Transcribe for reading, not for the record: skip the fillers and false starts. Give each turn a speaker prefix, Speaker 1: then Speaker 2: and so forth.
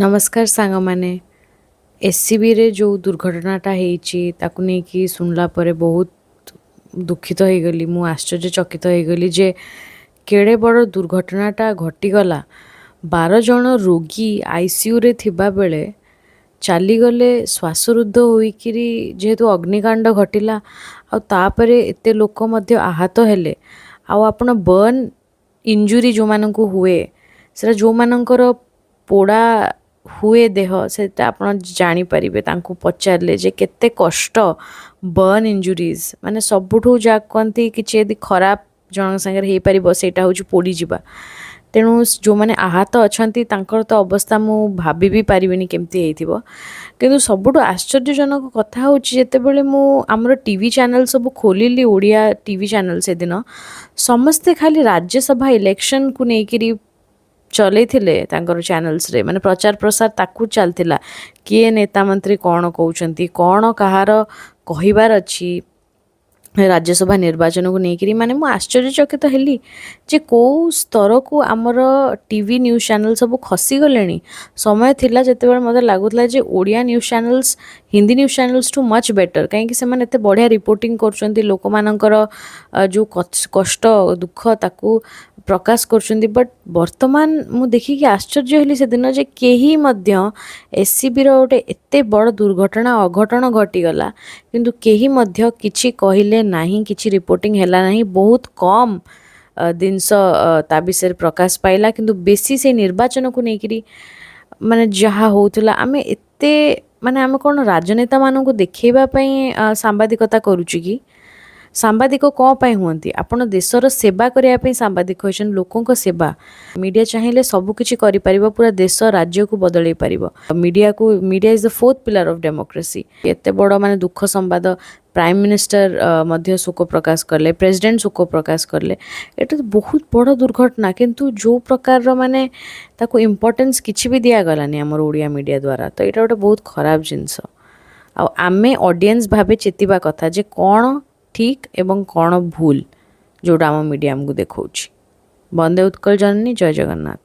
Speaker 1: ନମସ୍କାର ସାଙ୍ଗମାନେ। ଏସ୍ସିବିରେ ଯେଉଁ ଦୁର୍ଘଟଣାଟା ହେଇଛି, ତାକୁ ନେଇକି ଶୁଣିଲା ପରେ ବହୁତ ଦୁଃଖିତ ହେଇଗଲି ମୁଁ। ଆଶ୍ଚର୍ଯ୍ୟଚକିତ ହେଇଗଲି ଯେ କେଡ଼େ ବଡ଼ ଦୁର୍ଘଟଣାଟା ଘଟିଗଲା। 12 ଜଣ ରୋଗୀ ଆଇସିୟୁରେ ଥିବାବେଳେ ଚାଲିଗଲେ ଶ୍ୱାସରୁଦ୍ଧ ହୋଇକିରି, ଯେହେତୁ ଅଗ୍ନିକାଣ୍ଡ ଘଟିଲା। ଆଉ ତାପରେ ଏତେ ଲୋକ ମଧ୍ୟ ଆହତ ହେଲେ। ଆଉ ଆପଣ ବର୍ନ ଇଞ୍ଜୁରି ଯେଉଁମାନଙ୍କୁ ହୁଏ, ସେଟା ଯେଉଁମାନଙ୍କର ପୋଡ଼ା ହୁଏ ଦେହ, ସେଇଟା ଆପଣ ଜାଣିପାରିବେ ତାଙ୍କୁ ପଚାରିଲେ ଯେ କେତେ କଷ୍ଟ। ବର୍ନ ଇଞ୍ଜୁରିଜ୍ ମାନେ ସବୁଠୁ ଯାହା କୁହନ୍ତି, କିଛି ଯଦି ଖରାପ ଜଣଙ୍କ ସାଙ୍ଗରେ ହେଇପାରିବ, ସେଇଟା ହେଉଛି ପୋଡ଼ିଯିବା। ତେଣୁ ଯେଉଁମାନେ ଆହତ ଅଛନ୍ତି, ତାଙ୍କର ତ ଅବସ୍ଥା ମୁଁ ଭାବି ବି ପାରିବିନି କେମିତି ହେଇଥିବ। କିନ୍ତୁ ସବୁଠୁ ଆଶ୍ଚର୍ଯ୍ୟଜନକ କଥା ହେଉଛି, ଯେତେବେଳେ ମୁଁ ଆମର ଟିଭି ଚ୍ୟାନେଲ୍ ସବୁ ଖୋଲିଲି, ଓଡ଼ିଆ ଟିଭି ଚ୍ୟାନେଲ୍, ସେଦିନ ସମସ୍ତେ ଖାଲି ରାଜ୍ୟସଭା ଇଲେକ୍ସନକୁ ନେଇକିରି ଚଲେଇଥିଲେ ତାଙ୍କର ଚ୍ୟାନେଲ୍ସରେ। ମାନେ ପ୍ରଚାର ପ୍ରସାର ତାକୁ ଚାଲିଥିଲା, କିଏ ନେତା ମନ୍ତ୍ରୀ କ'ଣ କହୁଛନ୍ତି, କ'ଣ କାହାର କହିବାର ଅଛି ରାଜ୍ୟସଭା ନିର୍ବାଚନକୁ ନେଇକିରି। ମାନେ ମୁଁ ଆଶ୍ଚର୍ଯ୍ୟଚକିତ ହେଲି ଯେ କେଉଁ ସ୍ତରକୁ ଆମର ଟିଭି ନ୍ୟୁଜ୍ ଚ୍ୟାନେଲ୍ ସବୁ ଖସିଗଲେଣି। ସମୟ ଥିଲା ଯେତେବେଳେ ମୋତେ ଲାଗୁଥିଲା ଯେ Odia news channels Hindi news ଚ୍ୟାନେଲ୍ସଠୁ ମଚ୍ ବେଟର୍, କାହିଁକି ସେମାନେ ଏତେ ବଢ଼ିଆ ରିପୋର୍ଟିଂ କରୁଛନ୍ତି, ଲୋକମାନଙ୍କର ଯେଉଁ କଷ୍ଟ ଦୁଃଖ ତାକୁ ପ୍ରକାଶ କରୁଛନ୍ତି। ବଟ୍ ବର୍ତ୍ତମାନ ମୁଁ ଦେଖିକି ଆଶ୍ଚର୍ଯ୍ୟ ହେଲି ସେଦିନ ଯେ କେହି ମଧ୍ୟ, ଏସ୍ସିବିର ଗୋଟେ ଏତେ ବଡ଼ ଦୁର୍ଘଟଣା, ଅଘଟଣ ଘଟିଗଲା, କିନ୍ତୁ କେହି ମଧ୍ୟ କିଛି କହିଲେ ନାହିଁ, କିଛି ରିପୋର୍ଟିଂ ହେଲା ନାହିଁ। ବହୁତ କମ୍ ଜିନିଷ ତା ବିଷୟରେ ପ୍ରକାଶ ପାଇଲା, କିନ୍ତୁ ବେଶୀ ସେଇ ନିର୍ବାଚନକୁ ନେଇକିରି ମାନେ ଯାହା ହେଉଥିଲା। ଆମେ ଏତେ ମାନେ ଆମେ କ'ଣ ରାଜନେତାମାନଙ୍କୁ ଦେଖେଇବା ପାଇଁ ସାମ୍ବାଦିକତା କରୁଛୁ କି? ସାମ୍ବାଦିକ କ'ଣ ପାଇଁ ହୁଅନ୍ତି? ଆପଣ ଦେଶର ସେବା କରିବା ପାଇଁ ସାମ୍ବାଦିକ ହୋଇଛନ୍ତି, ଲୋକଙ୍କ ସେବା। ମିଡ଼ିଆ ଚାହିଁଲେ ସବୁ କିଛି କରିପାରିବ, ପୁରା ଦେଶ ରାଜ୍ୟକୁ ବଦଳେଇ ପାରିବ ମିଡ଼ିଆକୁ। Media is the fourth pillar of democracy. ଏତେ ବଡ଼ ମାନେ ଦୁଃଖ ସମ୍ବାଦ, ପ୍ରାଇମ୍ ମିନିଷ୍ଟର ମଧ୍ୟ ଶୋକ ପ୍ରକାଶ କଲେ, ପ୍ରେସିଡେଣ୍ଟ ଶୋକ ପ୍ରକାଶ କଲେ। ଏଇଟା ତ ବହୁତ ବଡ଼ ଦୁର୍ଘଟଣା, କିନ୍ତୁ ଯେଉଁ ପ୍ରକାରର ମାନେ ତାକୁ ଇମ୍ପୋର୍ଟାନ୍ସ କିଛି ବି ଦିଆଗଲାନି ଆମର ଓଡ଼ିଆ ମିଡ଼ିଆ ଦ୍ୱାରା, ତ ଏଇଟା ଗୋଟେ ବହୁତ ଖରାପ ଜିନିଷ। ଆଉ ଆମେ ଅଡ଼ିଏନ୍ସ ଭାବେ ଚେତିବା କଥା ଯେ କ'ଣ ଠିକ୍ ଏବଂ କ'ଣ ଭୁଲ, ଯେଉଁଟା ଆମ ମିଡ଼ିଆ ଆମକୁ ଦେଖାଉଛି। ବନ୍ଦେ ଉତ୍କଳ ଜନନୀ, ଜୟ ଜଗନ୍ନାଥ।